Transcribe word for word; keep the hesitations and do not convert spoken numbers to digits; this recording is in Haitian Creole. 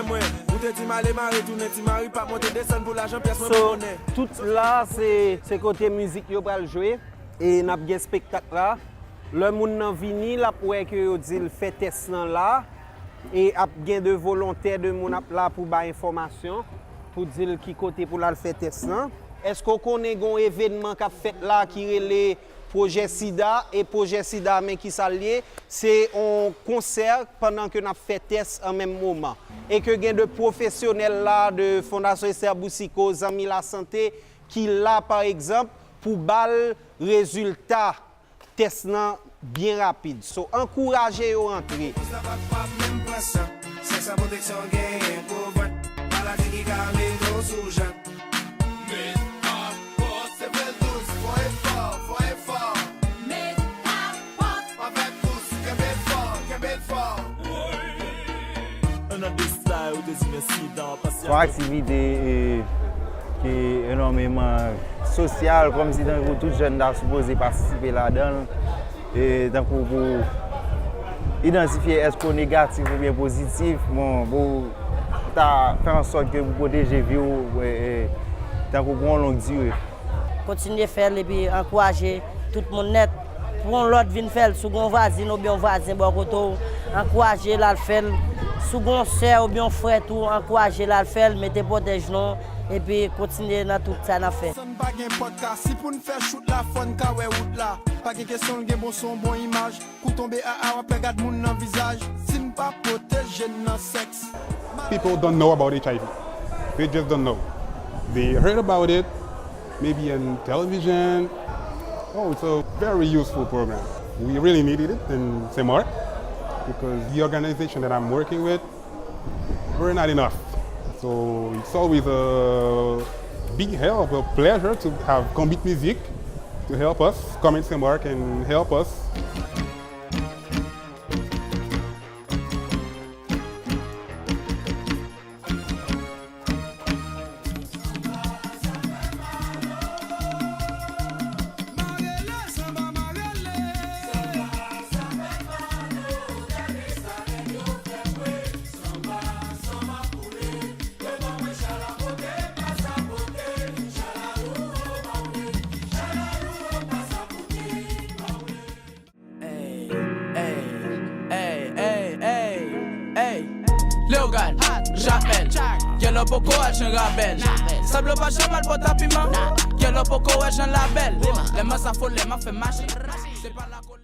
Mwen, ou te di m ale mare tounen, ti mari p ap monte desann pou lajan pyès mwen pa konnen. So, tout la, se, se kote mizik yo pral jwe, e n ap gen espektak la. Lè moun nan vini, l ap wè ke yo di l fè tès lan la, e ap gen de volontè de moun ap la pou bay enfòmasyon, pou di l ki kote pou l al fè tès lan. Èske w konnen gen yon evènman k ap fèt la ki rele Pwojè Sida, e Pwojè Sida, men ki sa l ye? Se yon konsè pandan ke n ap fè tès an menm moman. E ke gen de pwofesyonèl la, de Fondasyon Esther Boucicaut, Zanmi Lasante, ki la, pa egzanp, pou ba l rezilta tès lan byen rapid. So, ankouraje yo antre. Sa pa, pa menm pran san. Sèks san pwoteksyon genyen kouvèt. Maladi ki ka mete w sou jant. Met apòt. Se vle l dous, fò efò, fò efò. Met apòt. Avèk dous, kenbe l fò, kenbe l fò. Another style, ou te di mèsi dan pase. Se yon aktivite, e, ki enòmeman sosyal, kòmsi tankou tout jèn ta sipoze patisipe ladan l. E tankou pou idantifye èske w negatif oubyen pozitif, bon, pou ta fè an sòt ke pou pwoteje vi w, e, e, tankou pou yon long dire. Kontinye fè l epi ankouraje tout moun nèt. Pou yon lòt vin fè l, si w gen yon vwazin oubyen yon vwazen bò kote w, ankouraje l al fè l. Si w gen yon sè oubyen yon frè tou, ankouraje l al fè l, mete pwotèj nou, epi kontinye nan tout sa n ap fè. San pa gen pòdkas, si pou n fè chout la, fò n ka wè wout la. Pa gen kesyon l gen bon son, bon imaj. Kou tonbe a a, w ap pè gad moun nan vizaj. Si n pa pwoteje n nan sèks. People don't know about H I V. They just don't know. They heard about it maybe in television. Oh, it's a very useful program. We really needed it in Saint Marc because the organization that I'm working with, we're not enough. So it's always a big help, a pleasure to have Konbit Mizik to help us, come in Saint Marc and help us. Ey, ey, ey, ey, ey, ey. Leogane, Jamel, Yellow Boko al jan Rabel. Sablo pa janm al pòt a piman. Yellow Boko wè jan labèl. Lè m sa fò, lè m ap fè mache. Se pa la kolè.